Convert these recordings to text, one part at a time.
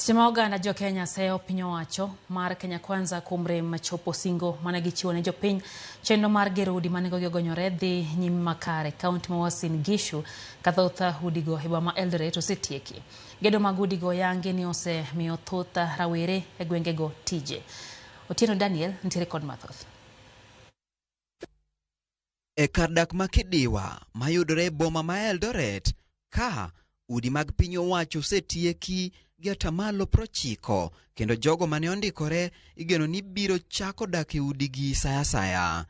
Seche ma oganda jo Kenya seyo piny owacho mar Kenya Kwanza kuom rem chopo singo mane gichiwo ne jopiny, chenro mar gero udi ma nengogi ogonyore dhi nyime makare. Kaunti ma Uasin Gishu ka thoth udigo e boma ma Eldoret osetieki. Gedo mag udigo oyangi ni osemiyo thoth rawere e gwengego tije. Otieno Daniel nitiere kod mathoth. E kar dak ma Kidiwa mayudore e boma ma Eldoret, ka udi mag piny owacho osetieki gi atamalo 90 kendo jogo mane ondikore igeno ni biro chako dak e udigi sa asaya.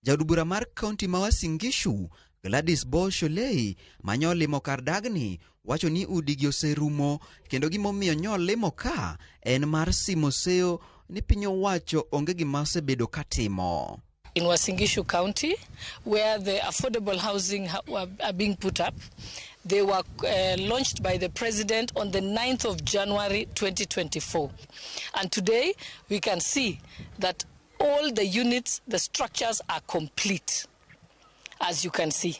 Jaod bura mar kaunti ma Uasin Gishu, Gladys Boo Shollei, manyo limo kar dagni, wacho ni udigi oserumo kendo gimomiyo nyolimo ka en mar simo seyo ni piny owacho onge gima osebedo katimo. In Uasin Gishu County, where the affordable housing are being put up, they were launched by the president on the 9th of January 2024. And today we can see that all the units, the structures are complete, as you can see.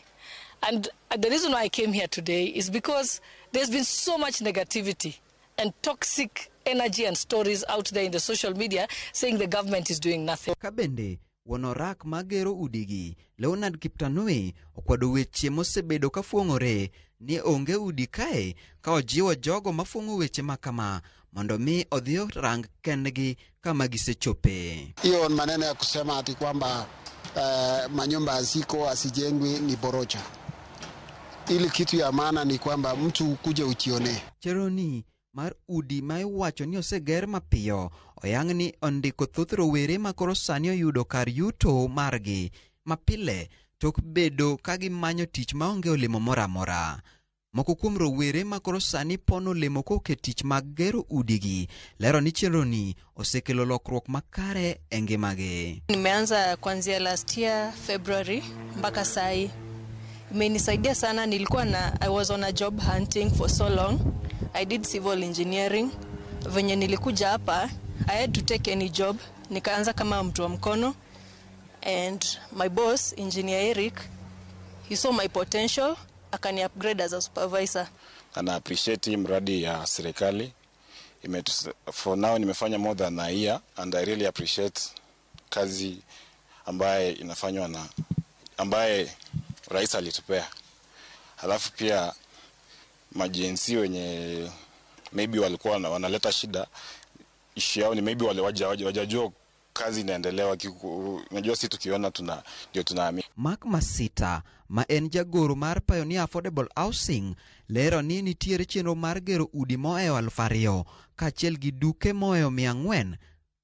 And the reason why I came here today is because there's been so much negativity and toxic energy and stories out there in the social media saying the government is doing nothing. Ka bende wuon orak magero udigi Leonard Kiptanui okwedo weche mosebedo ka fuong'ore ni onge udi kae, ka ojiwo jogo mafuong'o weche ma kama mondo mi odhi orang kendgi kama gisechope. Hiyo maneno ya kusema ati kwamba manyumba haziko asijengwi ni porojo. Ili kitu ya maana ni kwamba mtu kuja ujione. Chenroni mar udi ma iwacho ni oseger mapiyo oyang ni ondiko thoth rowere ma koro sani oyudo kar yuto margi mapile tok bedo ka gimanyo tich maonge olemo moro amora. Moko kuom rowere ma koro sani pono olemo koke tich mag gero udigi lero ni chenroni osekelo lokruok makare e ngimagi. Nimeanza kuanzia last year February mpaka sai. Imenisaidia sana. Nilikuwa na I was on a job hunting for so long. I did civil engineering. Venye nilikuja hapa, I had to take any job. Nikaanza kama mtu wa mkono, and my boss, Engineer Eric, he saw my potential, akani upgrade as a supervisor. Ana appreciate hii mradi ya serikali. For now nimefanya more than a year and I really appreciate kazi ambaye inafanywa na ambaye rais alitupea. Halafu pia ma-Gen Z wenye maybe walikuwa wanaleta shida, issue yao ni maybe wale wajajua kazi inaendelea. Unajua si tukiona ndio tunaamini. Mark Masita ma en jagoro mar Pioneer Affordable Housing lero ni nitiere chenro mar gero udi mohewo 2000 kaachiel gi duke mohewo 400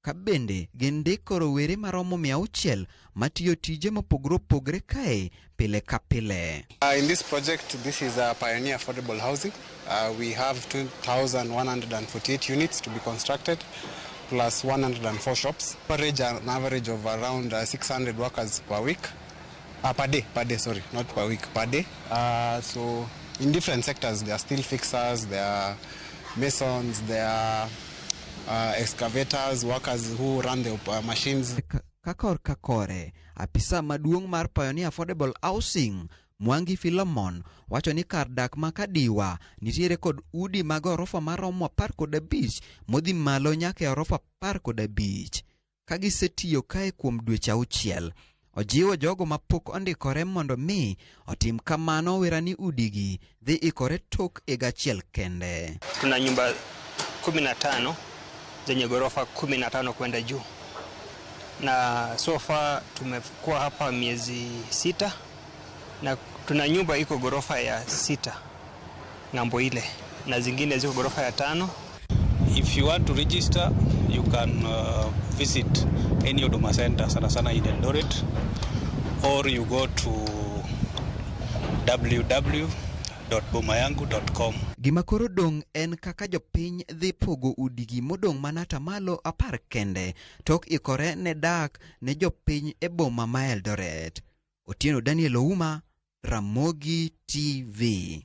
ka bende gindiko rowere maromo 600 matiyo tije mopogore opogore kae pile ka pile. In this project, this is a Pioneer Affordable Housing. We have 2,148 units to be constructed, plus 104 shops. Average, an average of around 600 workers per week, per day, sorry, not per week, per day. So in different sectors, there are steel fixers, there are masons, there are excavators, workers who run the machines. Ka kor ka kore, apisa maduong' mar Pioneer Affordable Housing, Mwangi Philemon, wacho ni kar dak ma Kadiwa nitiere kod udi mag orofa maromo 15 modhi malo nyaka e orofa 15 ka gisetiyo kae kuom dweche 6. Ojiwo jogo mapok ondikore mondo mi otim kamano wera ni udigi dhi ikore tok higa achiel kende. Tuna nyumba 15 zenye ghorofa 15 kwenda juu, na so far tumekuwa hapa miezi 6 na tuna nyumba iko ghorofa ya 6 ng'ambo ile na zingine ziko ghorofa ya 5. If you want to register, you can visit any Huduma Center, sana sana in Eldoret, or you go to www.bomayangu.com. Gima koro dong' en kaka jopiny dhi pogo udigi modong' mana atamalo 10 kende tok ikore ne dak ne jopiny e boma ma Eldoret. Otieno Daniel Ouma, Ramogi TV.